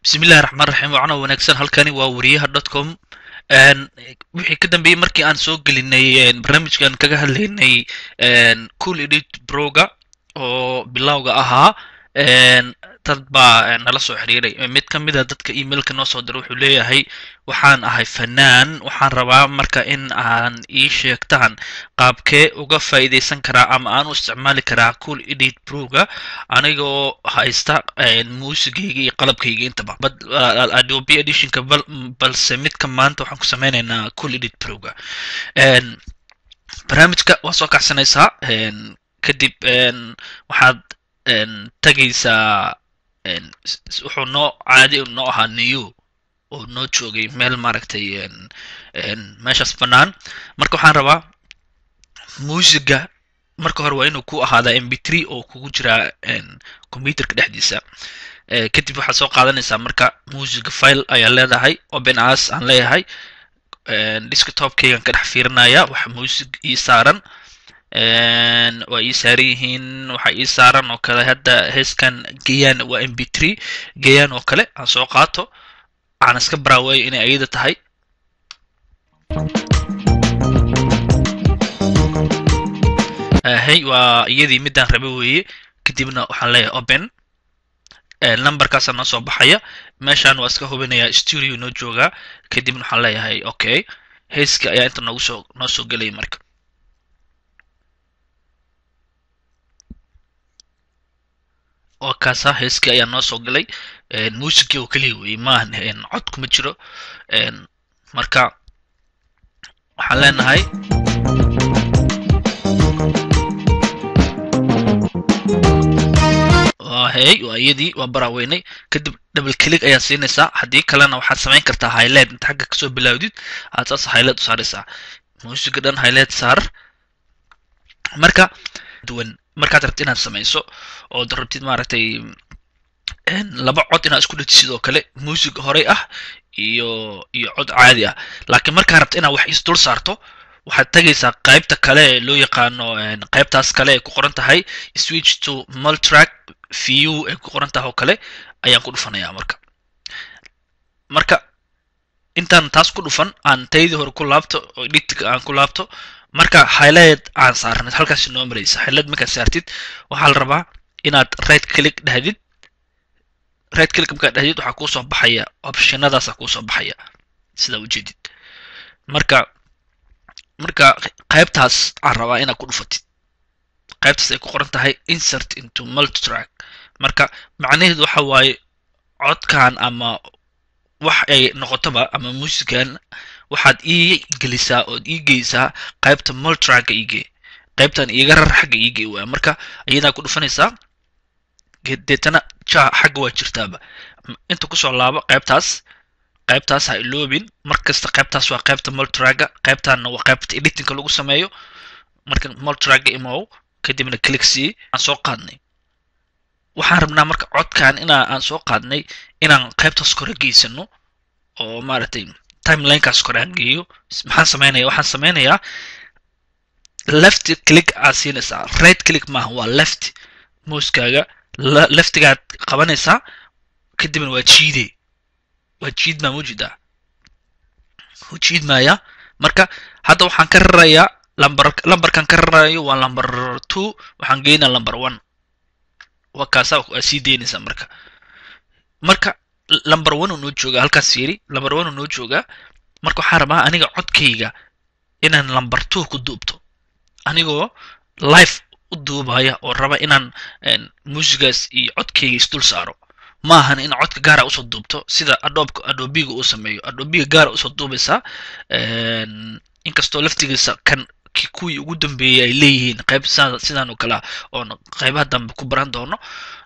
Bismillahi raxmaan raxiim. Wacno wanaagsan, halkani waa wariyaha.com. Wixii ka dambeeyey markii aan soo gelinay barnaamijkan kaga hadlaynay Cool Edit Proga oo bilowga ahaa, dad baa nala soo xiriiray. Mid ka mid a dadka emailka noo soo diray wuxuu leeyahay: "Waxaan ahay fanaan, waxaan rabaa marka in aan ii sheegtaan qaabkee uga faa'iidaysan karaa ama aan u isticmaali karaa Cool Edit Proga anigoo haysta muusigayga iyo qalabkayga intaba Adobe Auditionka, balse midka maanta waxaan ku sameynaynaa Cool Edit Proga." Barnaamijka waa soo kacsanaysaa, kadib waxaad tagaysaa. Wuxuu noo caadi noo ahaa new oo noo joogay meel maaragtay meeshaas bannaan. Marka waxaan rabaa muusiga marka hore waa inuu ku ahaadaa MP3 oo kugu jiraa computerka dhexdiisa. Kadib waxaad soo qaadanaysaa marka muusiga, file ayaa leedahay, open as aan leeyahay. Desktopkaygan ka dhex fiirinaya waxa muusig ii saaran. Waa ii saaran yihiin, waxaa ii saaran oo kale hadda heeskan Gayaan, waa MP3 Gayaan oo kale aan soo qaato, aan iska baraaweeyo inay ayada tahay. Hey, waa iyadii midaan rabe weeye. Kadibna waxaan leeyahay open. Numberkaasaa noo soo baxaya meeshaan, waa iska hubinayaa studio noo joogaa. Kadibna waxaan leeyahay okay. Heeska ayaa inta noogu soo noo soo gelaya. Marka waa kaasa, heeskii ayaa noo soo galay. Muusigii oo keliya weeye, maahan cod kuma jiro. Marka waxaan leenahay hey, waa iyadii, waa baraaweynay. Kadib double click ayaa siinaysaa. Haddii kalena waxaad samayn kartaa highlight, inta xagga kasoo bilaawdid aad saas highlight u saaraysaa muusiga dhan, highlight saar. Marka duwan markaad rabtid inaad samayso ood rabtid maaragtay laba cod inaad isku dhejisid oo kale, muusig horey ah iyo cod caadi ah. Laakiin markaad rabto inaad wax isdul saarto, waxaad tagaysaa qaybta kale ee loo yaqaano, qaybtaas kale ay ku qoran tahay switch to multitrack view ay ku qoran tahay oo kale ayaan ku dhufanayaa. Marka intaan taas ku dhufan, aan taydii hore ku laabto oo editka aan ku laabto. Marka highlight aan saarnay halkaas noo maraysa. Highlight markaad saartid, waxaa la rabaa inaad right click dhahdid. Right click markaad dhahdid, waxaa kuusoo baxaya optionadaasaa kuusoo baxaya sidaa ujeedid. Marka qaybtaas aan rabaa inaad ku dhufatid, qaybtaas ay ku qoran tahay insert into multitrack. Marka macnaheedu waxa waaye codkan ama wax ay noqotoba ama muusigan waxaad ii gelisaa ood ii geysaa qaybta multitracka, iigee qaybtan iiga rar, xagga iigee waaya. Marka iyadaa ku dhufanaysaa, deetana ja xagga waa jirtaaba. Inta kusoo laabo qaybtaas, qaybtaas ha iloobin mar kasta. Qaybtaas waa qaybta multitracka, qaybtanna waa qaybta editingka lagu sameeyo. Marka multitracka imow, kadibna click c aan soo qaadnay. Waxaan rabnaa marka codkan inaa aan soo qaadnay inaan qaybtaas kore geysano oo maaragtay timelinekaas kore aan geeyo. Maxaan sameynaya? Waxaan sameynayaa left click aad siinaysaa, right click maaha, waa left. Mousekaaga leftigaad qabanaysaa, kadibna waa jiide, waa jiidmaa, mujidaa wuu jiidmaya. Marka hadda waxaan ka rarayaa lamber, lamberkan ka rarayo waa number 2, waxaan geynaa number 1. Waa kaasa, waa sii deynaysaa. Marka number 1 uu noo joogaa halkaas, fiiri, number 1 uu noo joogaa. Marka waxaan rabaa aniga codkayga inaan number 2 ku duubto, anigoo live u duubaya oo raba inaan muusigaas iyo codkayga isdul saaro. Ma ahan in codka gaara usoo duubto sida Adobeka, Adobiga uu sameeyo. Adobiga gaara usoo duubaysaa, inkastoo laftigiisa kan kuwii ugu dambeeyey ay leeyihiin qayb sidaan oo kale ah oon qaybaha dambe ku baran doono.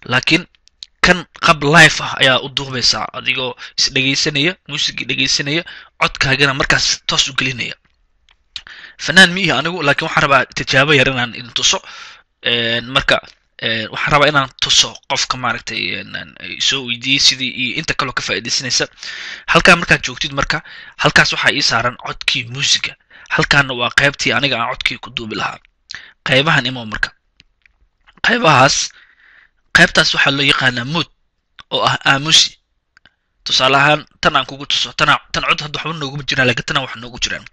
Laakiin kan qab live ah ayaa u duubaysaa adigoo isdhegaysanaya, muusigii dhegaysanaya, codkaagana markaas toos u gelinaya. Fanaan miihi anigu, laakiin waxaan rabaa tijaabo yar inaan idin tuso. Marka waxaan rabaa inaan tuso qofka maaragtay soo weydiiyey sidii iyo inta kaloo ka faa'iidaysanaysa. Halkaa markaad joogtid, marka halkaas waxaa ii saaran codkii muusiga, halkaana waa qaybtii aniga aan codkii ku duubi lahaa. Qaybahan imo, marka qaybahaas, qaybtaas waxaa loo yaqaanaa mute oo ah aamusi. Tusaale ahaan, tan aan kugu tuso, tana tan cod hadda waxba nooguma jiraan, laakiin tana wax noogu jiraan.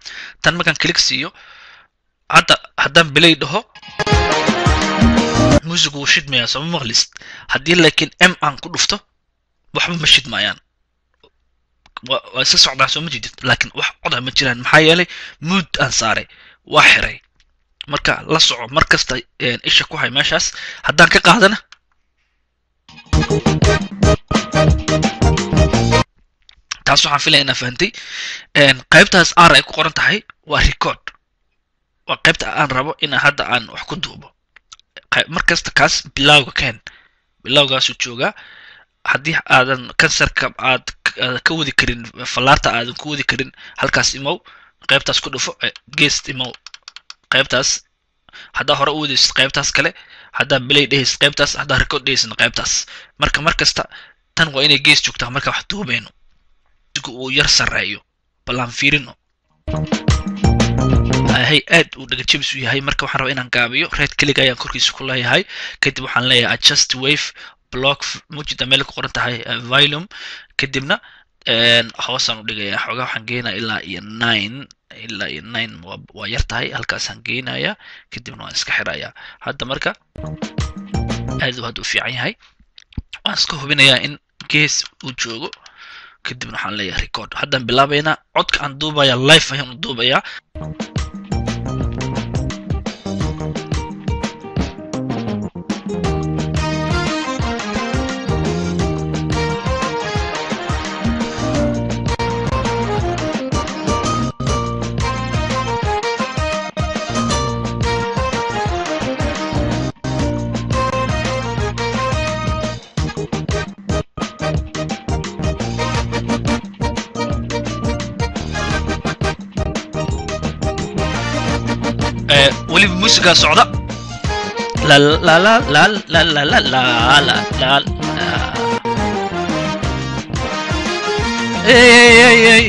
Tan markaan click siiyo hadda, haddaan play dhaho, music wuu shidmayaa, sooma maqlisid? Haddii laakiin M aan ku dhufto, waxba ma shidmayaan, waa iska socdaa, soo ma jeedid? Laakiin wax coda ma jiraan. Maxaa yeelay mute aan saaray, waa xiray. Marka la soco mar kasta, isha ku hay meeshaas. Haddaan ka qaadana, taas waxaan filaya inaa fahantay. Qaybtaas R ay ku qoran tahay waa record, waa qaybta aan rabo in hadda aan wax ku duubo. Mar kasta kaas bilowga keen, bilowgaasuu joogaa. Haddii aadan cursorka aad ka wadi karin, fallaarta aadan ku wadi karin, halkaas imow, qaybtaas ku dhufo, gees imow, qaybtaas. Haddaa hore u wadaysid, qaybtaas kale. Haddaa play dhehaysid, qaybtaas. Haddaa record dhehaysidna, qaybtaas. Marka mar kasta tan waa inay gees joogtaa marka wax duubeyno, uu yar sarreeyo. Bal aan fiirino. Hay, aad uu dhagajabis u yahay. Marka waxaan rabaa inaan gaabiyo. Right click ayaan korkiisa ku leeyahay, kadib waxaan leeyahay adjust wave block. Mujida meel ku qoran tahay volume, kadibna hoosaan u dhigayaa xoogaa. Waxaan geenaya ilaa iyo 9, ilaa iyo 9 waa yar tahay, halkaasaan geenaya, kadibna waan iska xirayaa. Hadda marka aad uu hadda u fiican yahay. Waan iska hubinayaa in gees uu joogo, kadibna waxaan leeyahay record. Haddaan bilaabaynaa codka aan duubaya, live ayaan u duubayaa. Weliba muusigaa socda, la la la la la la la la la la la. Ey ey ey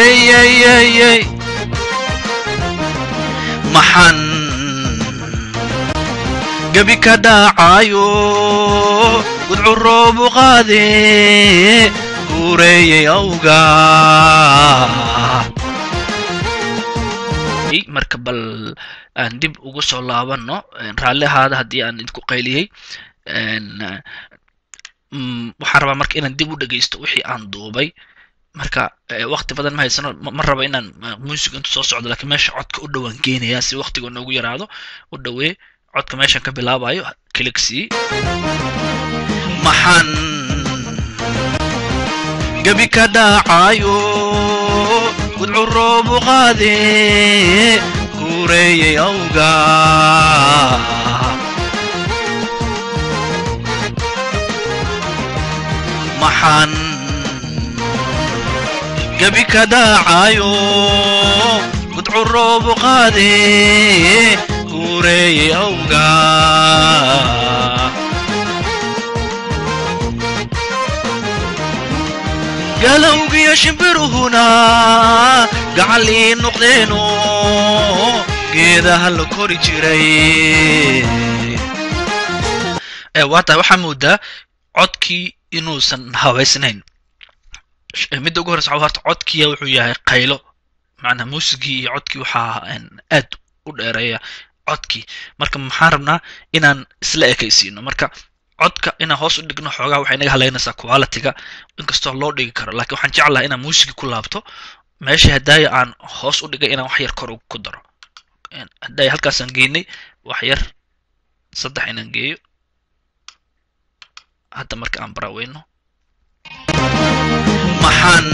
ey ey ey ey! Maxaan gebi ka dhacayo, gudcu roobu qaade, guureeyay awga. Marka bal aan dib ugu soo laabano. Raalli ahaada haddii aan idinku qayliyey. Waxaan rabaa marka inaan dib u dhegeysto wixii aan duubay. Marka waqti badan ma haysano, ma rabo inaan music intu soo socdo, laakiin meesha codka u dhowaan geenayaa si waqtiga noogu yaraado. U dhowee codka meeshan ka bilaabayo, click sii. Maxaan gebi ka dhacayo, gudcu roobu qaade, guureeyay awga. Maxaan gebi ka dhacayo, gudcu roobu qaade, guureeyay awga. Galowgiyo shimbiruhuna gacal ii noqdeeno, geedaha la kori jiray. Waa tahay, waxaa moodaa codkii inuusan habaysnayn. Midda ugu horeysa, horta codkiya wuxuu yahay qaylo, macnaa muusigii iyo codkii waxaa aad u dheereeya codkii. Marka maxaan rabnaa? Inaan isla ekaysiino. Marka codka inaan hoos u dhigno xoogaa waxay naga halaynaysaa quality-ga, inkastoo loo dhigi karo, laakiin waxaan jeclahay inaan muusigi ku laabto meesha hadaaya aan hoos u dhigay, inaan wax yar kor ku daro. Hadaaya halkaasaan geynay, wax yar 3 inaan geeyo hadda. Marka aan baraweyno. Maxaan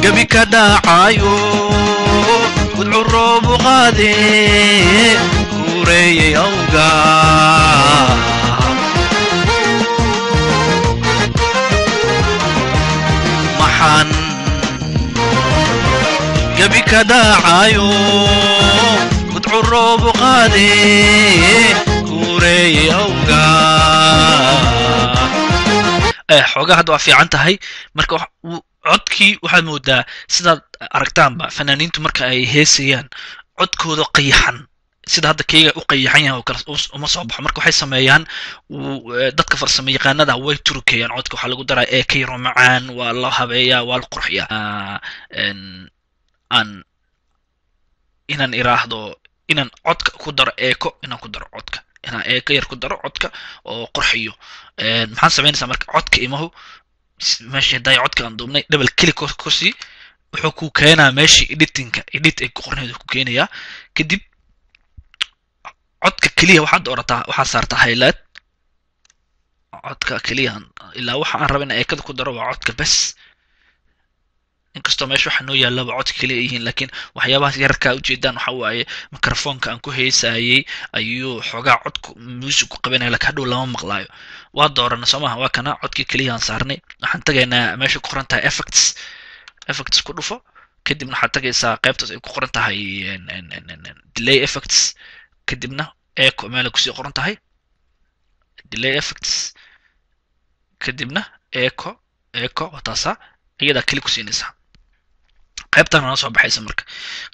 gebi ka dhacayo, gudcu roobu qaade, guureeyay awga. Maxaan gebi ka dhacayo, gudcu roobu qaade, guureeyay awga. Xoogaa hadda waa fiican tahay. Marka codkii waxaad moodaa, sidaad aragtaanba, fanaaniintu marka ay heesayaan codkooda qayaxan. Sida hadda keyga u qayaxan yahay oo kale uma soo baxo. Marka waxay sameeyaan dadka farsamo yaqaanada, way turukeeyaan codka. Waxaa lagu daraa ee ka yaro macaan, waa la habeeyaa, waa la qurxiyaa. Aan inaan iraahdo inaan codka ku daro echo, inaan ku daro codka, inaan echo yar ku daro codka oo qurxiyo. Maxaan samaynaysaa marka? Codka imahu meesha hadday codka aan duubnay, double click ku sii. Wuxuu ku keenaa meeshii editingka, edit ay ku qorneed ku keenayaa. Kadib codka keliya waxaad doorataa, waxaad saartaa highlight codka keliya, ilaa waxa aan raba in echoda ku daro waa codka bes. Inkastoo meesha waxa noo yaallaba codka keliya yihiin, laakiin waxyaabahaas yararkaa ujeedaan waxa waaye microphoneka aan ku heesaayey ayuu xoogaa codku music ku qabanaya, lakin hadhow lama maqlaayo. Waa doorana, soo maha? Waa kana codkii keliya aan saarnay. Waxaan tagaynaa meesha ku qoran tahay effects. Effects ku dhufo. Kadibna waxaad tagaysaa qaybtaas ay ku qoran tahay delay effects, kadibna echo meel ay kusii qoran tahay, delay effects, kadibna echo. Echo waa taasaa, iyadaa keli ku siinaysaa. Qaybtan noo soo baxaysa. Marka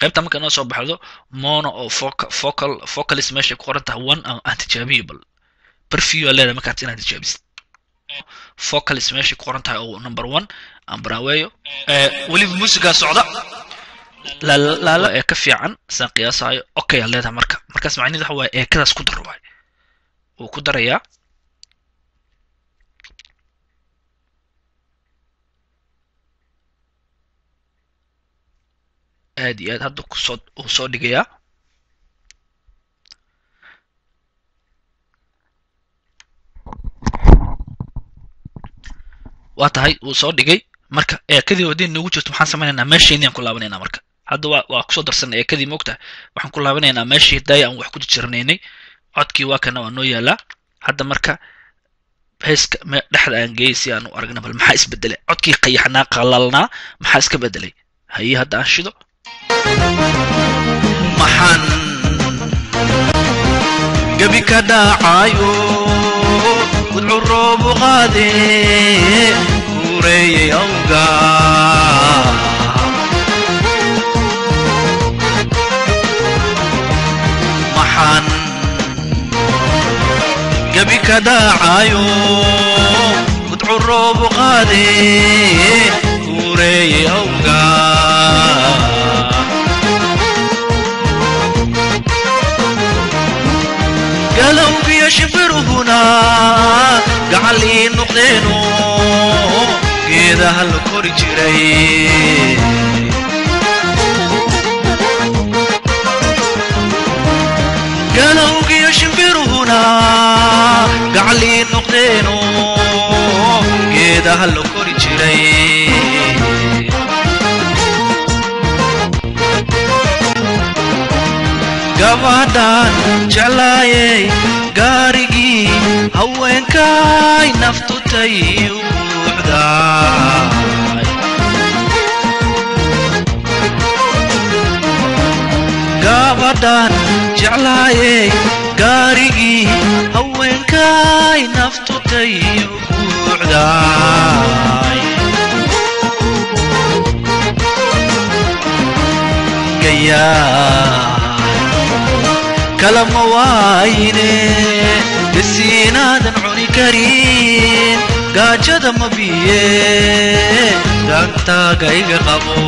qaybtan marka noo soo baxdo, mono oo vocal, vocalist meeshay ku qoran tahay one aan tijaabiyo. Bal preview aa leedahay markaad inaad tijaabisid. Vocalist meeshay ku qoran tahay oo number one aan baraaweeyo. Weliba muusigaa socda laala ee ka fiican saan qiyaasayo. Okay aad leedahay. Marka markaas macnaheedu waxa waaye echodaas ku dar waay, wuu ku darayaa. Aad iyo aad hadda kusoo uu soo dhigayaa. Waa tahay, wuu soo dhigay. Marka echodii haddii noogu jirto, maxaan sameynaynaa? Meesheenii aan ku laabanaynaa. Marka hadda waa kusoo darsanay echodii, moogtahay? Waxaan ku laabanaynaa meeshii daaya aan wax ku jirnaynay. Codkii waa kana, waa noo yaalaa hadda. Marka heeska dhexda aan geeyay si aan u aragna bal maxaa isbedelay. Codkii qayaxnaa, qalalnaa, maxaa iska bedelay? Haye, hadda aan shido. Maxaan gebi ka dhacayo gudcu roobu qaade guureeyay awga? Maxaan gebi ka dhacayo gudcu roobu qaade guureeyay awga? Galowgiyo shimbiruhuna gacal ii noqdeeno geedaha la kori jiray. Galowgiyo shimbiruhuna gacal ii noqdeeno geedaha la kori jiray. Gabadhaan jeclaayey, gaarigii haweenkay, naftutay u buuxdaay. Gabadhaan jeclaayey, gaarigii haweenkay, naftutay u buuxdaay. Gayaa kalama waayine, gasiinaadan cuni karin, gaajada ma biye, gantaaga iga qabo.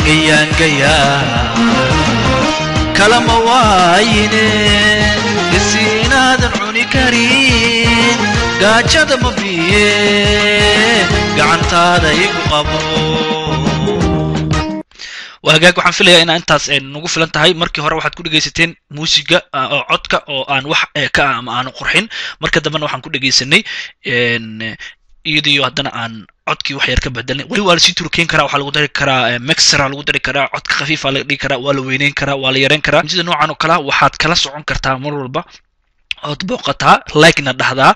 Gayaan gayaa kalama waayine, gasiinaadan cuni karin, gaajada ma biye, gacantaada igu qabo. Waa hagaag, waxaan filayaa inaa intaas nagu filan tahay. Markii hore waxaad ku dhegaysateen muusiga oo codka oo aan wax ka ah ama aanu qurxin. Marka dambena waxaan ku dhegaysanay iyadiyo haddana aan codkii wax yar ka bedelnay. Weli waa lasii turkeyn karaa, waxaa lagu dari karaa mixera lagu dari karaa, codka khafiifa laga dhigi karaa, waa la weyneyn karaa, waa la yareyn karaa. Sida noocan oo kalea waxaad kala socon kartaa mar walba ood booqataa, like-na dhahdaa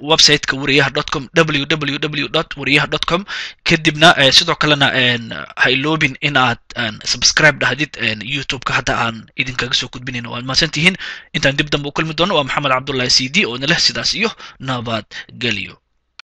website-ka wariyaha.com, www.wariyaha.com. Kadibna sidoo kalena ha iloobin in aad subscribe dhahdid YouTube-ka hadda aan idinkaga soo gudbinayno. Waad mahadsan tihiin. Intaan dib dambe u kulmi doono, waa Maxamed Cabdullahi C D oo naleh sidaas iyo nabadgelyo.